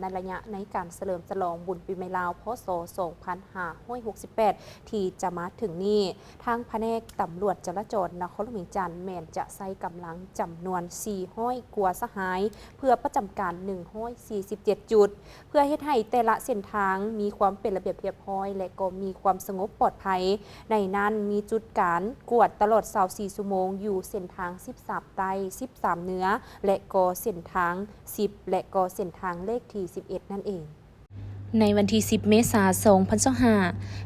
ໃນໄລຍະໃນການສະເຫຼີມສະຫຼອງບຸນປີໃໝ່ລາວ ພ.ສ. ສອງພັນຫ້າຮ້ອຍຫົກສິບແປດ ທີ່ຈະມາເຖິງນີ້, ທາງພະແນກຕຳຫຼວດຈະລາຈອນນະຄອນຫຼວງວຽງຈັນ ແມ່ນຈະໃຊ້ກຳລັງຈຳນວນສີ່ຮ້ອຍກວ່າສະຫາຍ ເພື່ອປະຈຳການໜຶ່ງຮ້ອຍສີ່ສິບເຈັດຈຸດ ເພື່ອເຮັດໃຫ້ແຕ່ລະເສັ້ນທາງມີຄວາມເປັນລະບຽບຮຽບຮ້ອຍ ແລະ ກໍມີຄວາມສະຫງົບປອດໄພ. ໃນນັ້ນມີຈຸດການກວດຕະຫຼອດຊາວສີ່ຊົ່ວໂມງ ຢູ່ເສັ້ນທາງສິບສາມໃຕ້, ສິບສາມເໜືອ ແລະ ກໍເສັ້ນທາງສິບ ແລະ ກໍເສັ້ນທາງເລກທີສິບເອັດນັ້ນເອງ. ໃນວັນທີສິບ ເມສາ ສອງພັນຊາວຫ້າ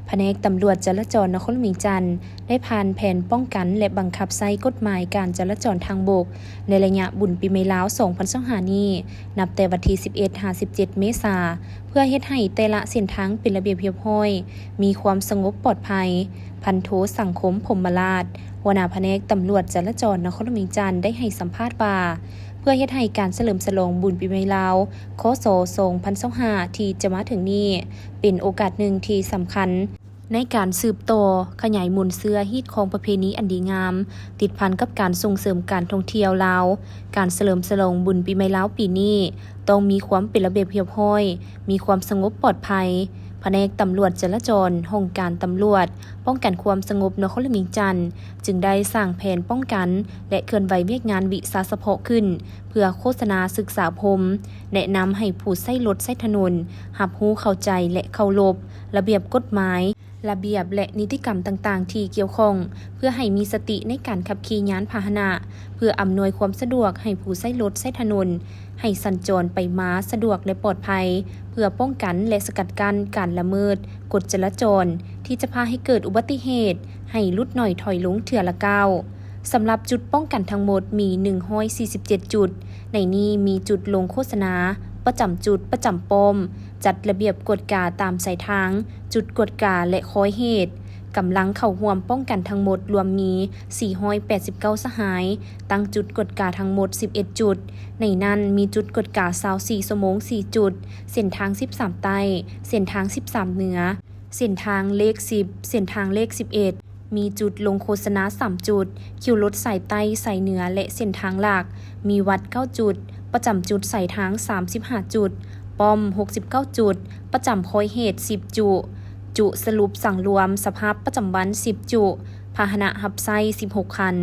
ພະແນກຕຳຫຼວດຈະລາຈອນນະຄອນຫຼວງວຽງຈັນ ໄດ້ຜ່ານແຜນປ້ອງກັນ ແລະ ບັງຄັບໃຊ້ກົດໝາຍການຈະລາຈອນທາງບົກ ໃນໄລຍະບຸນປີໃໝ່ລາວ ສອງພັນຊາວຫ້ານີ້ ນັບແຕ່ວັນທີສິບເອັດ ຫາ ສິບເຈັດ ເມສາ ເພື່ອເຮັດໃຫ້ແຕ່ລະເສັ້ນທາງເປັນລະບຽບຮຽບຮ້ອຍ, ມີຄວາມສະຫງົບປອດໄພ. ພັນໂທ ສັງຄົມ ພົມມະລາດ, ຫົວໜ້າພະແນກຕຳຫຼວດຈະລາຈອນນະຄອນຫຼວງວຽງຈັນ ໄດ້ໃຫ້ສຳພາດວ່າ ເພື່ອເຮັດໃຫ້ການສະເຫຼີມສະຫຼອງບຸນປີໃໝ່ລາວ ຄ.ສ. ສອງພັນຊາວຫ້າ ທີ່ຈະມາເຖິງນີ້ ເປັນໂອກາດໜຶ່ງທີ່ສຳຄັນ ໃນການສືບຕໍ່ຂະຫຍາຍມູນເຊື້ອຮີດຄອງປະເພນີອັນດີງາມ ຕິດພັນກັບການສົ່ງເສີມການທ່ອງທ່ຽວລາວ. ການສະເຫຼີມສະຫຼອງບຸນປີໃໝ່ລາວປີນີ້ ຕ້ອງມີຄວາມເປັນລະບຽບຮຽບຮ້ອຍ, ມີຄວາມສະຫງົບປອດໄພ. ພະແນກຕຳຫຼວດຈະລາຈອນ, ຫ້ອງການຕຳຫຼວດປ້ອງກັນຄວາມສະຫງົບນະຄອນຫຼວງວຽງຈັນ ຈຶ່ງໄດ້ສ້າງແຜນປ້ອງກັນ ແລະ ເຄື່ອນໄຫວວຽກງານວິຊາສະເພາະຂຶ້ນ ເພື່ອໂຄສະນາສຶກສາອົບຮົມ, ແນະນຳໃຫ້ຜູ້ໃຊ້ລົດໃຊ້ຖະໜົນ ຮັບຮູ້ເຂົ້າໃຈ ແລະ ເຄົາລົບລະບຽບກົດໝາຍ, ລະບຽບ ແລະ ນິຕິກຳຕ່າງໆທີ່ກ່ຽວຂ້ອງ ເພື່ອໃຫ້ມີສະຕິໃນການຂັບຂີ່ຍານພາຫະນະ, ເພື່ອອຳນວຍຄວາມສະດວກໃຫ້ຜູ້ໃຊ້ລົດໃຊ້ຖະໜົນ ໃຫ້ສັນຈອນໄປມາສະດວກ ແລະ ປອດໄພ, ເພື່ອປ້ອງກັນ ແລະ ສະກັດກັ້ນການລະເມີດກົດຈະລາຈອນ ທີ່ຈະພາໃຫ້ເກີດອຸບັດຕິເຫດ ໃຫ້ຫຼຸດໜ້ອຍຖອຍລົງເທື່ອລະກ້າວ. ສຳລັບຈຸດປ້ອງກັນທັງໝົດມີໜຶ່ງຮ້ອຍສີ່ສິບເຈັດຈຸດ, ໃນນີ້ມີຈຸດລົງໂຄສະນາປະຈຳຈຸດ, ປະຈຳປ້ອມ, ຈັດລະບຽບກວດກາຕາມສາຍທາງ, ຈຸດກວດກາ ແລະ ຄອຍເຫດ. ກຳລັງເຂົ້າຮ່ວມປ້ອງກັນທັງໝົດລວມມີສີ່ຮ້ອຍແປດສິບເກົ້າສະຫາຍ, ຕັ້ງຈຸດກວດກາທັງໝົດສິບເອັດຈຸດ, ໃນນັ້ນມີຈຸດກວດກາຊາວສີ່ຊົ່ວໂມງສີ່ຈຸດ, ເສັ້ນທາງສິບສາມໃຕ້, ເສັ້ນທາງສິບສາມເໜືອ, ເສັ້ນທາງເລກສິບ, ເສັ້ນທາງເລກສິບເອັດ ມີຈຸດລົງໂຄສະນາສາມຈຸດ, ຄິວລົດສາຍໃຕ້, ສາຍເໜືອ ແລະ ເສັ້ນທາງຫຼັກ ມີວັດເກົ້າຈຸດ, ປະຈຳຈຸດສາຍທາງສາມສິບຫ້າຈຸດ, ປ້ອມຫົກສິບເກົ້າຈຸດ, ປະຈຳຄອຍເຫດສິບຈຸ, ຈຸສະຫຼຸບສັງລວມສະພາບປະຈຳວັນສິບຈຸ, ພາຫະນະຮັບໃຊ້ສິບຫົກຄັນ.